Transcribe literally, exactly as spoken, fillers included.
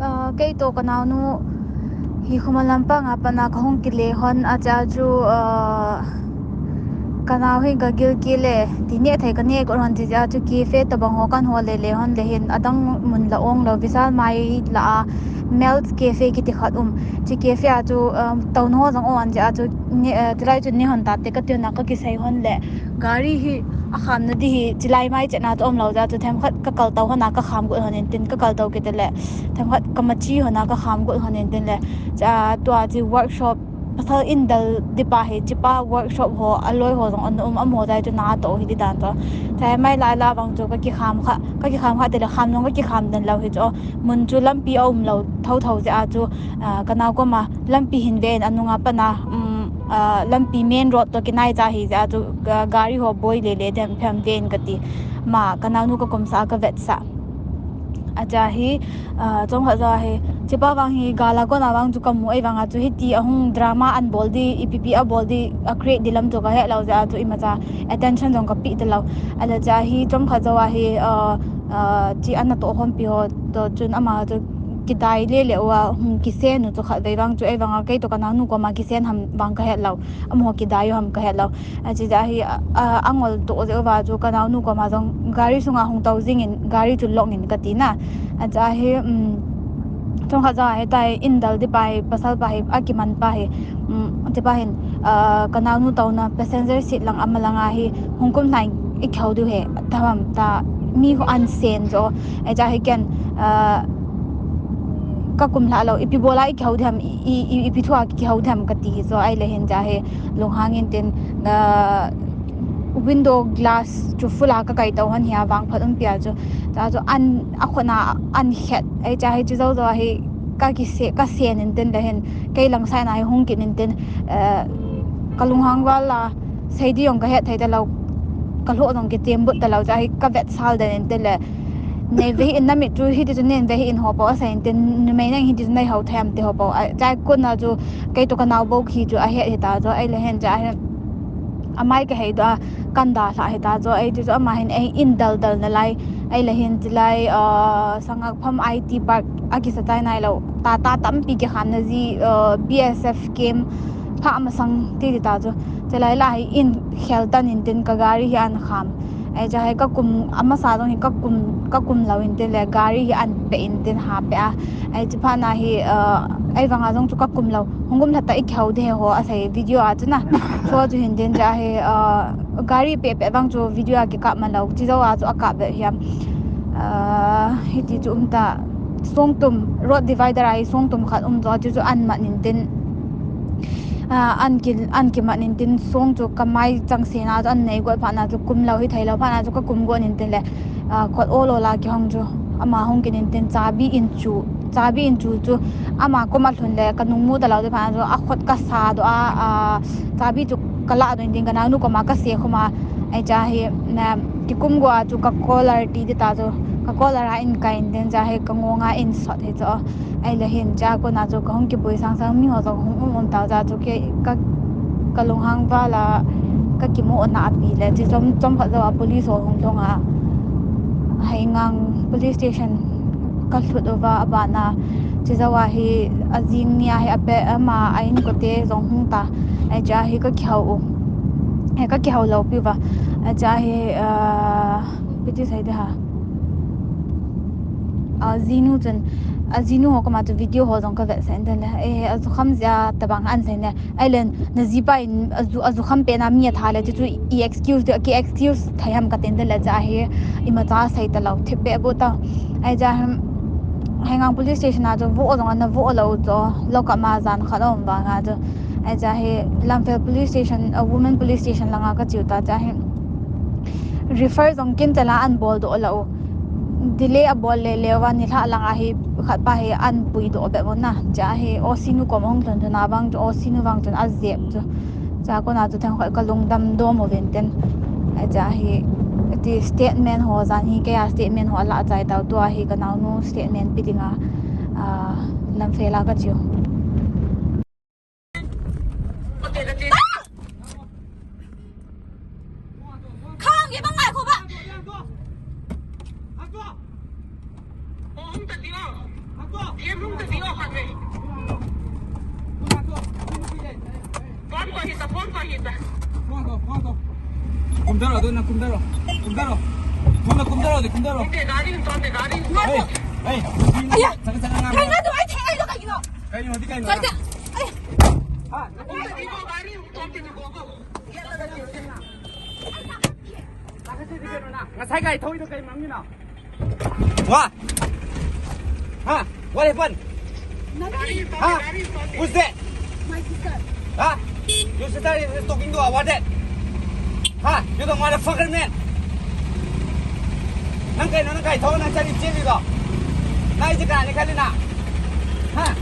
Ah, kei toh kanaonu hi Khuman lampang a pat a kahung kile hon, achea chu, ah, kanao hi kagil kile, ti neh thei kaneh got hon, chujeh a chu cafe tobang ho kahin hol lele hon le hin, adang mun la ong lou, Vishal mai la a Melts Cafe kiti khat um. Chu cafe a chu, ah, touna ho jong ong jeh a chu, neh, ah, chulai chu neh hon tate kati hon a kakisei hon le, gari hi akhamna di hi chulai mai chetna chu umlou jeh a chu themkhat kakal tou hon a kakham got hon intin, kakal tou kit le themkhat kamachi hon a kakham got hon intin le, chea tua chu workshop, pasal in del di pa hi, chupa workshop ho, aloi ho jong ana um, amaho jai chu natoh hi di dan toh. Chea mai lai la vang chu kakikham kha, kakikham kha tile kham jong kakikham den lou hi chu, mun chu lampi aumlou thotho jeh a chu, ah, kanao koma lampi hin ve in anunga pat a, um, ah, lampi main road toh kinai cha hi jeh a chu, ah, gari ho boi lele dem phem ve in kati. Ma, kanaonu kakumsah a kavetsah. Achea hi, ah, chomkhat jou a hi, chupa vang hi gal a kona vang chu kamu, ahivang a chu hiti ahung drama ahin bol di, ipi pi abol di, a create di lam chu kahet lou jeh a chu imacha attention jong kapeh talou. Ahile chea hi chomkhat jou a hi, ah, ah, chu anatoh khompi ho toh chun ama chu kidai lele uva hung kisen u chu khatvei vang chu, ahivang a kei toh kanaonu koma kisen ham vang kahet lou, amaho kidai u ham kahet lou. Achea hi, ah, ah, angol toh jeh uva chu kanaonu koma jong gari sunga hung tou jing in, gari chu lock in kati na. Achea hi, um, chomkhat jou a hi tai in del di pa hi, pasal pa hi, akiman pa hi, um, chupa hin, ah, kanaonu touna passenger seat lang ama lang a hi hung kum lhai in ikihou diu ahi, tabang ta mi hu an sen jo. Achea hi ken, ah, kakum lha lou, ipi bol a ikihou di ham, i, i, i, ipi thu a kihou di ham kati hi jo, ahile hin chea hi lunghang intin, ah, window glass chu full a kakai tou hon hi avang phat umpi a chu, chea chu an, akhut a an khet, achea hi chu jou jou a hi kakise, kasen intin le hin, kei lang side a hi hung kit intin, eh, kalunghang val a, sei di jong kahet thei talou, kalhoh jong kichem but talou, chea hi kavetsah den intin le, nei ve hih in, namit chu hiti chu nei ve hih in ho po asei intin, numei nang hiti chu nei hou thei ham ti ho po, achea kona chu kei toh kanao bou hi chu ahet hita chu, ahile hin chea hi amai kahei doh a, kahin dalhah hita chu, ahi chu chu ama hin ei in del del nalai, ahile hin chulai, ah, Sangakpham I T Park akisa chai nailou, Tata tampi kikhamna ji, ah, B S F camp phah masang ti ti ta chu, chulai la hi in khel tan intin kagari hi ahin kham. Achea hi kakum, amasa jong hi kakum, kakum lou intin le gari hi ahin pe intin ha pe a. Ahi chuphat a hi, ah, ahivang a jong chu kakum lou. Hung kum lha ta ikihou di ahi ho asei video a chu na. Chu chu hin din chea hi, ah, gari pe pe vang chu video a kikap man lou. Chu jou a chu akap be hiam. Ah, hiti chu um ta. Songtum, road divider a hi songtum khat um jo, chu chu ahin mat intin. Ah, ahin ki, ahin kimat intin song chu kamai chang sena chu ahin nei got phat a chu kum lou hi thei lou phat a chu kakum got intin le, ah, khut ol ol a kihong chu ama hung kit intin chabi in chu, chabi in chu chu ama koma lhun le kanung mu talou ti phat a chu akhut kasa doh a, ah, chabi chu kalah doh intin kanaonu koma kase khum a, achea hi, na, kikum got a chu ka collar ti ti ta chu, ka collar a in kai intin chea hi kangong a in sot hi chu. Ahile hin chea kona chu kahung kiboi sang sang, mi ho jong hung um um tau chea chu kei ka, kalunghang val a kakimoh na api le, chu chom, chomkhat jou a police ho hung lhung a, Heingang police station kalhut uva, abana chu jou a hi ajing ni a hi ape ama a inkote jong hung ta, achea hi kakihou u, hi kakihou lou pi uva, achea hi, ah, ipi ti sei di ham. Ajinu chun, ajinu ho koma chu video ho jong kavetsah intin le, eh, ajukham jeh a tabang ahin sei ne. Ahile, najipa in aju, ajukham pen a mi atha le, chu chu i excuse, ki excuse thei ham katin le, chea hi imacha sei talou, thip be bu ta. Ahi chea hi, Heingang police station a chu vo jong ana vo lou chu, lock up ma jan khat aum vang a chu. Ahi chea hi, Lamphel police station, a women police station lang a kache u ta, chea hi refer jong kimchel a ahin bol doh lou. Delay abol lele uva, nilhah lang a hi khat pa hi ahin puidoh be u na. Chea hi O C nu koma hung lhun lhun a vang chu, O C nu vang chun ajep chu. Chea kona chu themkhat kalungdam dom uvin tin. Chea hi, ti statement ho jan hi, kei a statement ho alah chai tau, tua hi kanaonu statement pe ding a, ah, Lamphel a kache u. Khang, ye bang ngai ko ba. ये रूम तो दियो हमें। कौन को हिस्सा, कौन को हिस्सा? Kumdaro, doon na kumdaro. Kumdaro. Doon na kumdaro, de kumdaro. Hindi, galing, hindi, galing. Hey, hey. Aya! Saka, saka nga. Kaya nga doon, ay, ay, ay, ay, ay, ay. Kayo, hindi kayo. Saka, ay. Ha? Hindi, galing, hindi, galing. Nga sai kai thoi to kai mang ni na. What? Huh? What happened? Nothing. Huh? Who's that? My sister. Huh? Your sister is talking to our dad. Huh? You the motherfucker man. Nang kai, nang kai thoi, nang cari cili to. Nai jika ni kali na. Huh?